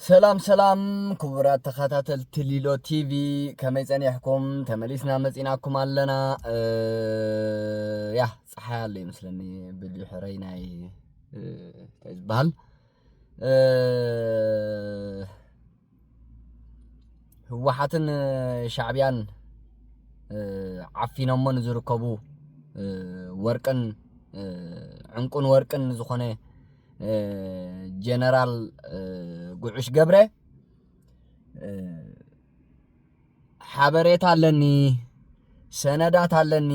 ሰላም ሰላም ክቡራት ተኸታተልቲ ሊሎ ቲቪ፣ ከመይ ጸኒሕኩም? ተመሊስና መጺናኩም ኣለና። እ፣ ያ፣ ጸሓይ ኣሎ ይመስለኒ፣ ብልዩ ሕረይ ናይ፣ እ፣ እንታይ ዝበሃል፣ እ፣ ህወሓትን ሻዕብያን፣ እ፣ ዓፊኖሞ ንዝርከቡ፣ እ፣ ወርቅን፣ እ፣ ዕንቁን ወርቅን ዝኾነ፣ እ፣ ጀነራል፣ እ፣ ጉዑሽ ገብረ፣ እ፣ ሓበሬታ ኣለኒ፣ ሰነዳት ኣለኒ።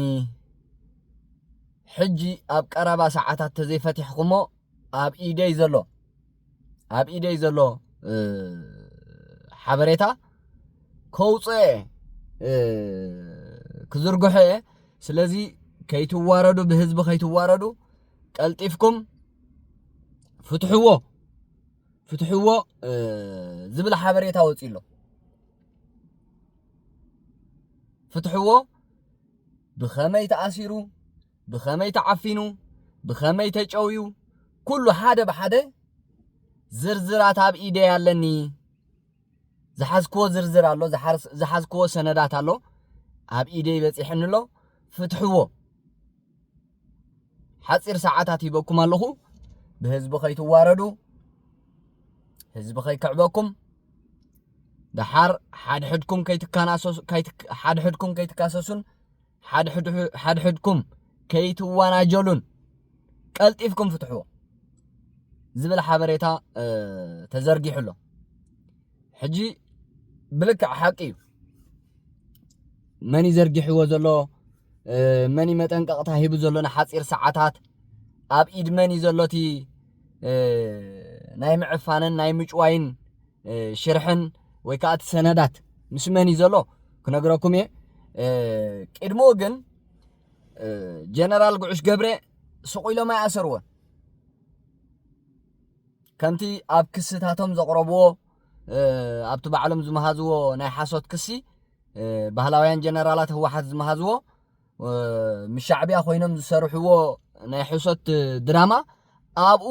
ሕጂ ኣብ ቀረባ ሰዓታት ተዘይፈቲሕኩሞ፣ ኣብ ኢደይ ዘሎ፣ ኣብ ኢደይ ዘሎ፣ እ፣ ሓበሬታ ከውፅኦ እየ፣ እ፣ ክዝርግሖ እየ። ስለዚ ከይትዋረዱ፣ ብህዝቢ ከይትዋረዱ፣ ቀልጢፍኩም ፍትሕዎ፣ ፍትሕዎ፣ እ፣ ዝብል ሓበሬታ ወፂኡ ኣሎ። ፍትሕዎ፣ ብኸመይ ተኣሲሩ፣ ብኸመይ ተዓፊኑ፣ ብኸመይ ተጨውዩ፣ ኩሉ ሓደ ብሓደ ዝርዝራት ኣብ ኢደይ ኣለኒ። ዝሓዝክዎ ዝርዝር ኣሎ፣ ዝሓዝ-፣ ዝሓዝክዎ ሰነዳት ኣሎ፣ ኣብ ኢደይ በፂሕኒ ኣሎ። ፍትሕዎ። ሓፂር ሰዓታት ሂበኩም ኣለኹ። ብህዝቢ ከይትዋረዱ፣ ህዝቢ ከይክዕበኩም፣ ደሓር ሓድሕድኩም ከይትካናሰሱ-፣ ከይትክ-፣ ሓድሕድኩም ከይትካሰሱን ሓድሕድ-፣ ሓድሕድኩም ከይትዋናጀሉን ቀልጢፍኩም ፍትሕዎ ዝብል ሓበሬታ፣ እ፣ ተዘርጊሑ ኣሎ። ሕጂ ብልክዕ ሓቂ እዩ። መን እዩ ዘርጊሕዎ ዘሎ? እ፣ መን እዩ መጠንቀቕታ ሂቡ ዘሎ ንሓፂር ሰዓታት? ኣብ ኢድ መን እዩ ዘሎ እቲ፣ እ፣ ናይ ምዕፋንን ናይ ምጭዋይን፣ እ፣ ሽርሕን ወይ ከዓ እቲ ሰነዳት ምስ መን እዩ ዘሎ ክነግረኩም እየ። እ፣ ቅድሚኡ ግን፣ እ፣ ጀነራል ጉዑሽ ገብረ ስቕ ኢሎም ኣይኣሰርዎን። ከምቲ ኣብ ክስታቶም ዘቕረብዎ፣ እ፣ ኣብቲ ባዕሎም ዝመሃዝዎ ናይ ሓሶት ክሲ፣ እ፣ ባህላውያን ጀነራላት ህወሓት ዝመሃዝዎ፣ እ፣ ምስ ሻዕብያ ኮይኖም ዝሰርሕዎ ናይ ሕሶት ድራማ፣ ኣብኡ፣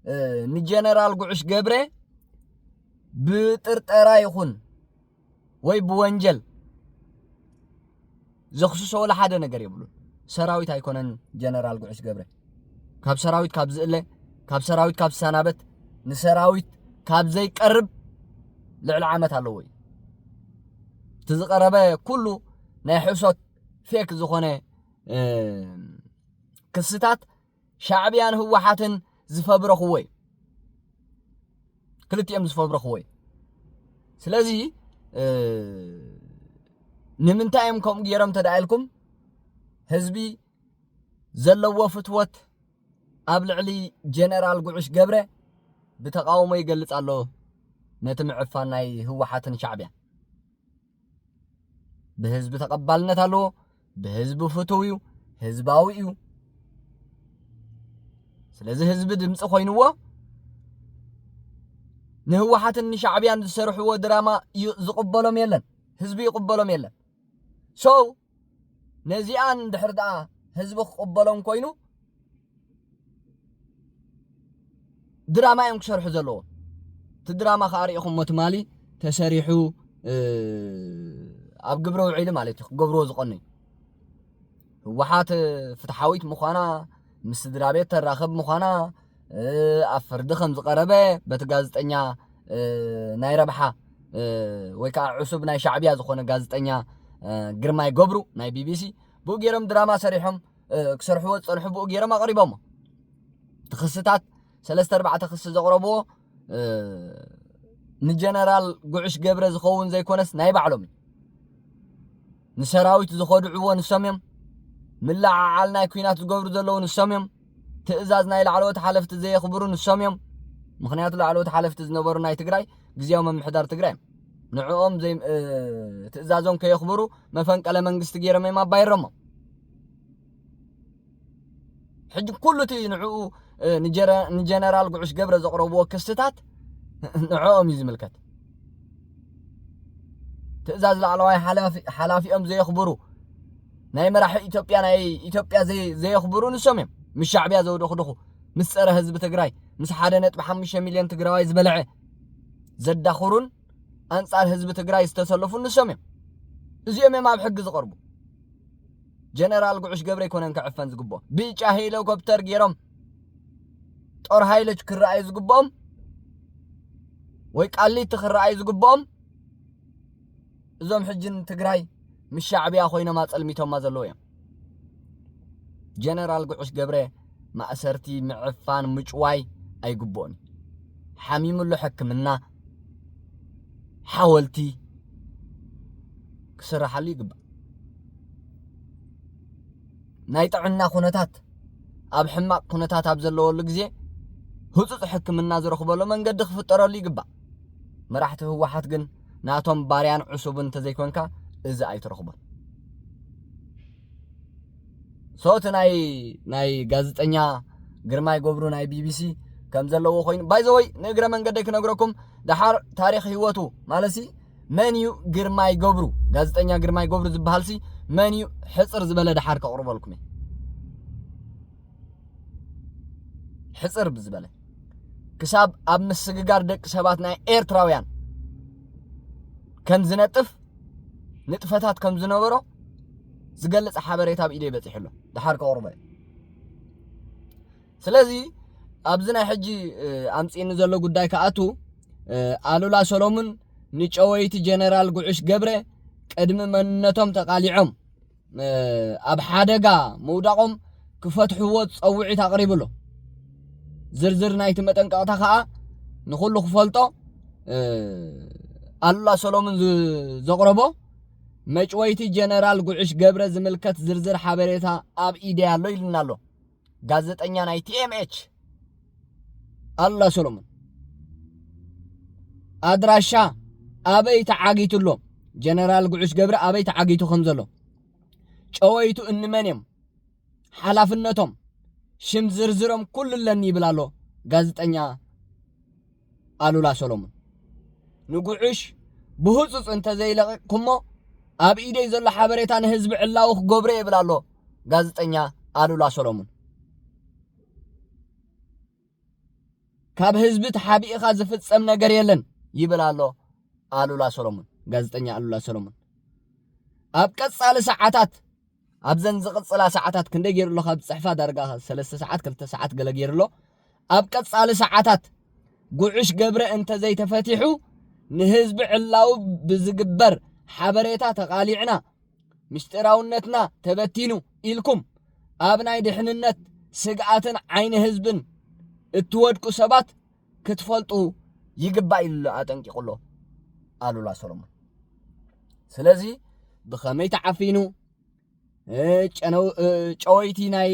እ፣ ንጀነራል ጉዑሽ ገብረ ብጥርጠራ ይኹን ወይ ብወንጀል ዘኽስሶ ወላ ሓደ ነገር የብሉን። ሰራዊት ኣይኮነን ጀነራል ጉዑሽ ገብረ። ካብ ሰራዊት ካብ ዝእለ፣ ካብ ሰራዊት ካብ ዝሰናበት፣ ንሰራዊት ካብ ዘይቀርብ ልዕሊ ዓመት ኣለዎ እዩ። እቲ ዝቐረበ ኩሉ ናይ ሕሶት፣ ፌክ ዝኾነ፣ እ፣ ክስታት ሻዕብያን ህወሓትን ዝፈብረኽዎ እዩ። ክልቲኦም ዝፈብረኽዎ እዩ። ስለዚ፣ እ፣ ንምንታይ እዮም ከምኡ ገይሮም ተደኣ ኢልኩም፣ ህዝቢ ዘለዎ ፍትወት ኣብ ልዕሊ ጀነራል ጉዑሽ ገብረ ብተቓውሞ ይገልጽ ኣሎ፣ ነቲ ምዕፋን ናይ ህወሓትን ሻዕብያን። ብህዝቢ ተቐባልነት ኣለዎ፣ ብህዝቢ ፍቱው እዩ፣ ህዝባዊ እዩ። ስለዚ ህዝቢ ድምፂ ኮይንዎ፣ ንህወሓትን ንሻዕብያን ዝሰርሕዎ ድራማ እዩ ዝቕበሎም የለን፣ ህዝቢ ይቕበሎም የለን። So፣ ነዚኣን ድሕር ደኣ ህዝቢ ክቕበሎም ኮይኑ፣ ድራማ እዮም ክሰርሑ ዘለዎም። እቲ ድራማ ከዓ ርኢኹሞ ትማሊ ተሰሪሑ፣ እ፣ ኣብ ግብረ ውዒሉ ማለት እዩ፣ ክገብርዎ ዝቐነዩ። ህወሓት ፍትሓዊት ምዃና፣ ምስ ስድራ ቤት ተራኽብ ምዃና፣ እ፣ ኣብ ፍርዲ ከም ዝቐረበ በቲ ጋዜጠኛ፣ እ፣ ናይ ረብሓ፣ እ፣ ወይ ከዓ ዕሱብ ናይ ሻዕብያ ዝኾነ ጋዜጠኛ፣ እ፣ ግርማይ ገብሩ ናይ ቢቢሲ፣ ብኡ ገይሮም ድራማ ሰሪሖም፣ እ፣ ክሰርሕዎ ዝጸንሑ ብኡ ገይሮም ኣቕሪቦሞ። እቲ ክስታት ሰለስተ ኣርባዕተ ክሲ ዘቕረብዎ፣ እ፣ ንጀነራል ጉዑሽ ገብረ ዝኸውን ዘይኮነስ ናይ ባዕሎም እዩ። ንሰራዊት ዝኸድዕዎ ንሶም እዮም። ምልዕዓል ናይ ኲናት ዝገብሩ ዘለዉ ንሶም እዮም። ትእዛዝ ናይ ላዕለዎት ሓለፍቲ ዘየኽብሩ ንሶም እዮም። ምኽንያቱ ላዕለዎት ሓለፍቲ ዝነበሩ ናይ ትግራይ ግዝያዊ ምምሕዳር ትግራይ እዮም። ንዕኦም ዘይ-፣ እ፣ ትእዛዞም ከየኽብሩ መፈንቀለ መንግስቲ ገይሮም እዮም ኣባይሮሞም። ሕጂ ኩሉ እቲ ንዕኡ፣ እ፣ ንጀረ-፣ ንጀነራል ጉዑሽ ገብረ ዘቕረብዎ ክስታት ንዕኦም እዩ ዝምልከት። ትእዛዝ ላዕለዋይ ሓላፊ-፣ ሓላፊኦም ዘየኽብሩ፣ ናይ መራሒ ኢትዮጵያ፣ ናይ ኢትዮጵያ ዘይ-፣ ዘየኽብሩ ንሶም እዮም። ምስ ሻዕብያ ዘውደኽድኹ፣ ምስ ጸረ ህዝቢ ትግራይ፣ ምስ ሓደ ነጥቢ ሓሙሽተ ሚልዮን ትግራዋይ ዝበልዐ፣ ዘዳኽሩን ኣንጻር ህዝቢ ትግራይ ዝተሰለፉን ንሶም እዮም። እዚኦም እዮም ኣብ ሕጊ ዝቐርቡ። ጀነራል ጉዑሽ ገብረ ኣይኮነን ክዕፈን ዝግብኦ። ብጫ ሄሊኮፕተር ገይሮም ጦር ሃይሎች ክረኣዩ ዝግብኦም ወይ ቃሊቲ ክረኣዩ ዝግብኦም እዞም ሕጂ ንትግራይ ምስ ሻዕብያ ኮይኖም ኣጸልሚቶማ ዘለዉ እዮም። ጀነራል ጉዑሽ ገብረ ማእሰርቲ ምዕፋን ምጭዋይ ኣይግብኦን እዩ። ሓሚሙሉ ሕክምና ሓወልቲ ክስራሓሉ ይግባእ። ናይ ጥዕና ኩነታት ኣብ ሕማቕ ኩነታት ኣብ ዘለወሉ ግዜ ህጹጽ ሕክምና ዝረኽበሉ መንገዲ ክፍጠረሉ ይግባእ። መራሕቲ ህወሓት ግን ናቶም ባርያን ዕሱብን እንተዘይኮንካ እዚ ኣይትረኽቦን። ሶ እቲ ናይ ናይ ጋዜጠኛ ግርማይ ገብሩ ናይ ቢቢሲ ከም ዘለዎ ኮይኑ ባይዘወይ ንእግረ መንገደይ ክነግረኩም ደሓር ታሪክ ህይወቱ ማለትሲ መን እዩ ግርማይ ገብሩ ጋዜጠኛ ግርማይ ገብሩ ዝበሃል ሲ መን እዩ ሕፅር ዝበለ ደሓር ከቕርበልኩም እየ። ሕፅር ብዝበለ ክሳብ ኣብ ምስግጋር ደቂ ሰባት ናይ ኤርትራውያን ከም ዝነጥፍ ንጥፈታት ከም ዝነበሮ ዝገልጽ ሓበሬታ ኣብ ኢደይ በፂሑ ኣሎ። ደሓር ከቕርቦ እየ። ስለዚ ኣብዚ ናይ ሕጂ ኣምፅእኒ ዘሎ ጉዳይ ክኣቱ ኣሉላ ሰሎሙን ንጨወይቲ ጀነራል ጉዑሽ ገብረ ቅድሚ መንነቶም ተቃሊዖም ኣብ ሓደጋ ምውዳቖም ክፈትሕዎ ጸውዒት ኣቕሪቡ ኣሎ። ዝርዝር ናይቲ መጠንቀቕታ ከኣ ንኹሉ ክፈልጦ ኣሉላ ሰሎሙን ዘቕረቦ መጭወይቲ ጀነራል ጉዕሽ ገብረ ዝምልከት ዝርዝር ሓበሬታ ኣብ ኢደይ ኣሎ ኢልና ኣሎ። ጋዜጠኛ ናይ ቲኤምኤች ኣሉላ ሰሎሙን ኣድራሻ ኣበይ ተዓጊቱ ኣሎ? ጀነራል ጉዕሽ ገብረ ኣበይ ተዓጊቱ ከም ዘሎ ጨወይቱ እንመን እዮም ሓላፍነቶም ሽም ዝርዝሮም ኩሉ ኣለኒ ይብል ኣሎ ጋዜጠኛ ኣሉላ ሰሎሙን። ንጉዕሽ ብህጹጽ እንተዘይለቂቕኩሞ ኣብ ኢደይ ዘሎ ሓበሬታ ንህዝቢ ዕላዊ ክገብሮ ይብል ኣሎ ጋዜጠኛ ኣሉላ ሰሎሙን። ካብ ህዝቢ ተሓቢእኻ ዝፍጸም ነገር የለን ይብል ኣሎ ኣሉላ ሰሎሙን፣ ጋዜጠኛ ኣሉላ ሰሎሙን። ኣብ ቀጻሊ ሰዓታት ኣብዘን ዝቕጽላ ሰዓታት ክንደይ ገይሩ ኣሎ ካብ ዝጽሕፋ ዳርጋ ሰለስተ ሰዓት ክልተ ሰዓት ገለ ገይሩ ኣሎ። ኣብ ቀጻሊ ሰዓታት ጉዕሽ ገብረ እንተዘይተፈቲሑ ንህዝቢ ዕላዊ ብዝግበር ሓበሬታ ተቓሊዕና ምስጢራውነትና ተበቲኑ ኢልኩም ኣብ ናይ ድሕንነት ስግኣትን ዓይኒ ህዝብን እትወድቁ ሰባት ክትፈልጡ ይግባእ ኢሉ ኣጠንቂቑ ኣሎ ኣሉላ ሰሎሞን። ስለዚ ብኸመይ ተዓፊኑ ጨወይቲ ናይ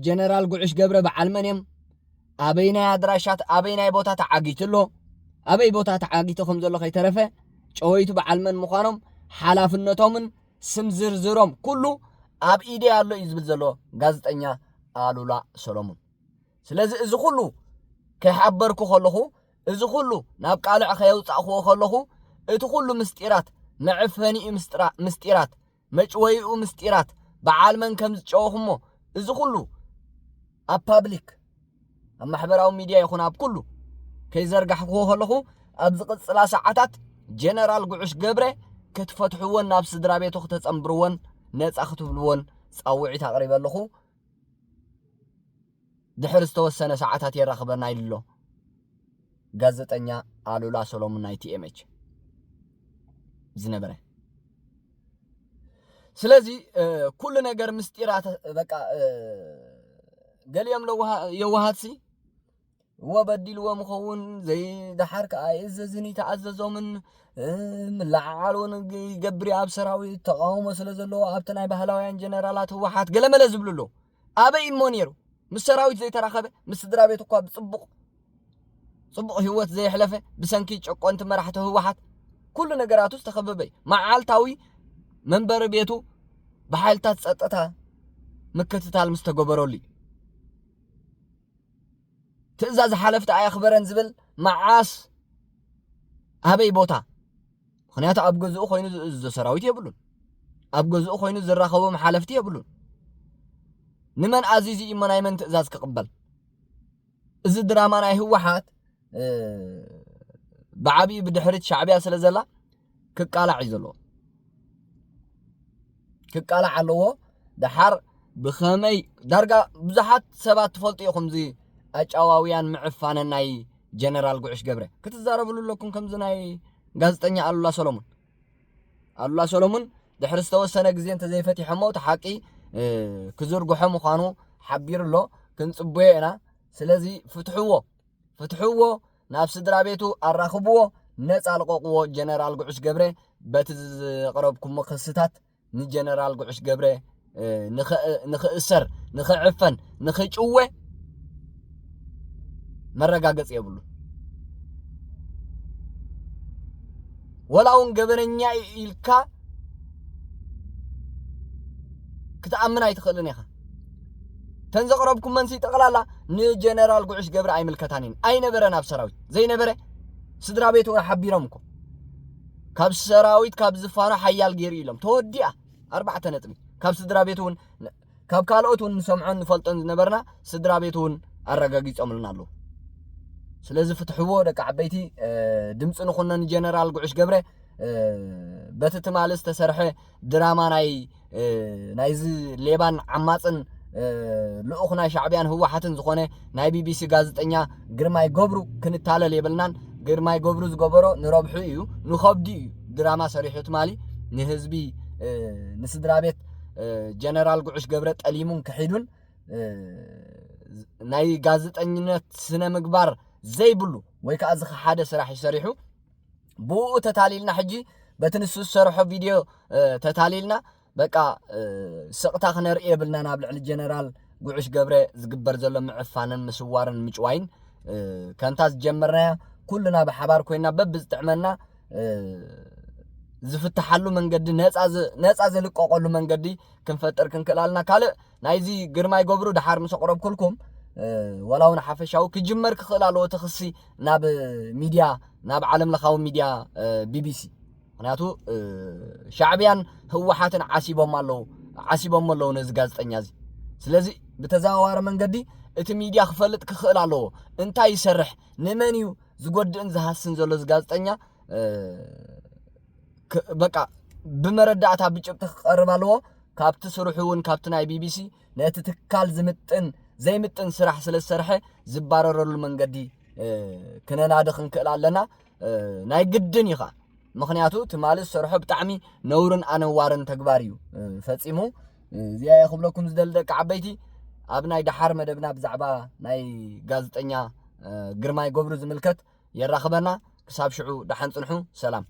ጀነራል ጉዕሽ ገብረ በዓል መን እዮም? ኣበይ ናይ ኣድራሻት ኣበይ ናይ ቦታ ተዓጊቱ ኣሎ? ኣበይ ቦታ ተዓጊቱ ከም ዘሎ ከይተረፈ ጨወይቱ በዓል መን ምዃኖም ሓላፍነቶምን ስም ዝርዝሮም ኩሉ ኣብ ኢደይ ኣሎ እዩ ዝብል ዘሎ ጋዜጠኛ ኣሉላ ሰሎሙን። ስለዚ እዚ ኩሉ ከይሓበርኩ ከለኹ እዚ ኩሉ ናብ ቃልዕ ከየውፃእክዎ ከለኹ እቲ ኩሉ ምስጢራት መዕፈኒኡ ምስጢራት መጭወይኡ ምስጢራት በዓል መን ከም ዝጨወኹሞ እዚ ኩሉ ኣብ ፓብሊክ ኣብ ማሕበራዊ ሚድያ ይኹን ኣብ ኩሉ ከይዘርጋሕክዎ ከለኹ ኣብ ዝቕፅላ ሰዓታት ጀነራል ጉዑሽ ገብረ ክትፈትሕዎን ናብ ስድራ ቤቱ ክተፀንብርዎን ነፃ ክትብልዎን ፃውዒት ኣቕሪበ ኣለኹ። ድሕሪ ዝተወሰነ ሰዓታት የራኽበና ኢሉ ኣሎ ጋዜጠኛ ኣሉላ ሰሎሙን ናይ ቲኤምኤች ዝነበረ። ስለዚ ኩሉ ነገር ምስጢራት በቃ ገሊኦም የዋሃትሲ እወ በዲልዎም ኸውን ዘይደሓር ከዓ ኣይእዘዝን ይተኣዘዞምን ምልዓዓል እውን ይገብር ኣብ ሰራዊት ተቃውሞ ስለ ዘለዎ ኣብቲ ናይ ባህላውያን ጀነራላት ህወሓት ገለመለ ዝብሉ ኣለዉ። ኣበይ እሞ ነይሩ? ምስ ሰራዊት ዘይተራኸበ ምስ ስድራ ቤት እኳ ብፅቡቕ ፅቡቕ ህይወት ዘየሕለፈ ብሰንኪ ጨቆንቲ መራሕቲ ህወሓት ኩሉ ነገራቱ ዝተኸበበ እዩ። መዓልታዊ መንበሪ ቤቱ ብሓይልታት ፀጥታ ምክትታል ምስ ተገበረሉ እዩ። ትእዛዝ ሓለፍቲ ኣየኽበረን ዝብል መዓስ ኣበይ ቦታ? ምክንያቱ ኣብ ገዝኡ ኮይኑ ዝእዝዞ ሰራዊት የብሉን። ኣብ ገዝኡ ኮይኑ ዝራኸቦም ሓለፍቲ የብሉን። ንመን ኣዚዙ እሞ ናይ መን ትእዛዝ ክቕበል? እዚ ድራማ ናይ ህወሓት ብዓብዩ ብድሕሪት ሻዕብያ ስለ ዘላ ክቃላዕ እዩ ዘለዎ። ክቃላዕ ኣለዎ። ደሓር ብኸመይ ዳርጋ ብዙሓት ሰባት ትፈልጡ ኢኹም፣ እዚ ኣጫዋውያን ምዕፋንን ናይ ጀነራል ጉዕሽ ገብረ ክትዛረብሉ ኣለኩም። ከምዚ ናይ ጋዜጠኛ ኣሉላ ሰሎሙን፣ ኣሉላ ሰሎሙን ድሕሪ ዝተወሰነ ግዜ እንተዘይፈቲሖሞ እቲ ሓቂ ክዝርግሖ ምዃኑ ሓቢሩ ኣሎ። ክንጽበዮ ኢና። ስለዚ ፍትሕዎ፣ ፍትሕዎ፣ ናብ ስድራ ቤቱ ኣራኽብዎ፣ ነፃ ልቐቕዎ። ጀነራል ጉዕሽ ገብረ፣ በቲ ዘቕረብኩሞ ክስታት ንጀነራል ጉዕሽ ገብረ ንኽእሰር፣ ንኽዕፈን፣ ንኽጭወ መረጋገፂ የብሉን። ወላ እውን ገበነኛ ኢልካ ክትኣምን ኣይትኽእልን ኢኻ። ተን ዘቕረብኩመንሲ ጠቕላላ ንጀነራል ጉዕሽ ገብረ ኣይምልከታን እየን። ኣይነበረን ኣብ ሰራዊት። ዘይነበረ ስድራ ቤት እውን ሓቢሮም እኮ ካብ ሰራዊት ካብ ዝፋኖ ሓያል ገይሩ ኢሎም ተወዲኣ ኣርባዕተ ነጥቢ። ካብ ስድራ ቤት እውን ካብ ካልኦት እውን ንሰምዖን ንፈልጦን ዝነበርና ስድራ ቤት እውን ኣረጋጊጾምልና ኣለዉ። ስለዚ ፍትሕዎ ደቂ ዓበይቲ። ድምፂ ንኹኖ ንጀነራል ጉዕሽ ገብረ። በቲ ትማሊ ዝተሰርሐ ድራማ ናይ ናይዚ ሌባን ዓማፅን ልኡኽ ናይ ሻዕብያን ህወሓትን ዝኾነ ናይ ቢቢሲ ጋዜጠኛ ግርማይ ገብሩ ክንታለል የብልናን። ግርማይ ገብሩ ዝገበሮ ንረብሑ እዩ፣ ንኸብዱ እዩ ድራማ ሰሪሑ ትማሊ ንህዝቢ፣ ንስድራ ቤት ጀነራል ጉዕሽ ገብረ ጠሊሙን ክሒዱን ናይ ጋዜጠኝነት ስነ ምግባር ዘይብሉ ወይ ከዓ ዝኸሓደ ስራሕ እዩ ሰሪሑ። ብኡ ተታሊልና ሕጂ በቲ ንሱ ዝሰርሖ ቪድዮ ተታሊልና በቃ ስቕታ ክነርኢ የብልናን ኣብ ልዕሊ ጀነራል ጉዕሽ ገብረ ዝግበር ዘሎ ምዕፋንን ምስዋርን ምጭዋይን። ከምታ ዝጀመርናያ ኩልና ብሓባር ኮይና በብዝጥዕመና ዝፍትሓሉ መንገዲ፣ ነፃ ዝልቀቐሉ መንገዲ ክንፈጥር ክንክእል ኣለና። ካልእ ናይዚ ግርማይ ገብሩ ደሓር ምስ ኣቕረብኩልኩም፣ ዋላ እውን ሓፈሻዊ ክጅመር ክኽእል ኣለዎ እቲ ክሲ ናብ ሚድያ፣ ናብ ዓለም ለኻዊ ሚድያ ቢቢሲ። ምክንያቱ ሻዕብያን ህወሓትን ዓሲቦም ኣለዉ፣ ዓሲቦም ኣለዉ ነዚ ጋዜጠኛ እዚ። ስለዚ ብተዘዋዋሪ መንገዲ እቲ ሚድያ ክፈልጥ ክኽእል ኣለዎ። እንታይ ይሰርሕ፣ ንመን እዩ ዝጎድእን ዝሃስን ዘሎ እዚ ጋዜጠኛ? በቃ ብመረዳእታ ብጭብጢ ክቐርብ ኣለዎ። ካብቲ ስርሑ እውን ካብቲ ናይ ቢቢሲ ነቲ ትካል ዝምጥን ዘይምጥን ስራሕ ስለ ዝሰርሐ ዝባረረሉ መንገዲ ክነናዲ ክንክእል ኣለና። ናይ ግድን እዩ ኸዓ። ምኽንያቱ ትማሊ ዝሰርሖ ብጣዕሚ ነውርን ኣነዋርን ተግባር እዩ ፈፂሙ። እዚኣ እየ ክብለኩም ዝደሊ ደቂ ዓበይቲ። ኣብ ናይ ደሓር መደብና ብዛዕባ ናይ ጋዜጠኛ ግርማይ ገብሩ ዝምልከት የራኽበና። ክሳብ ሽዑ ደሓን ፅንሑ። ሰላም።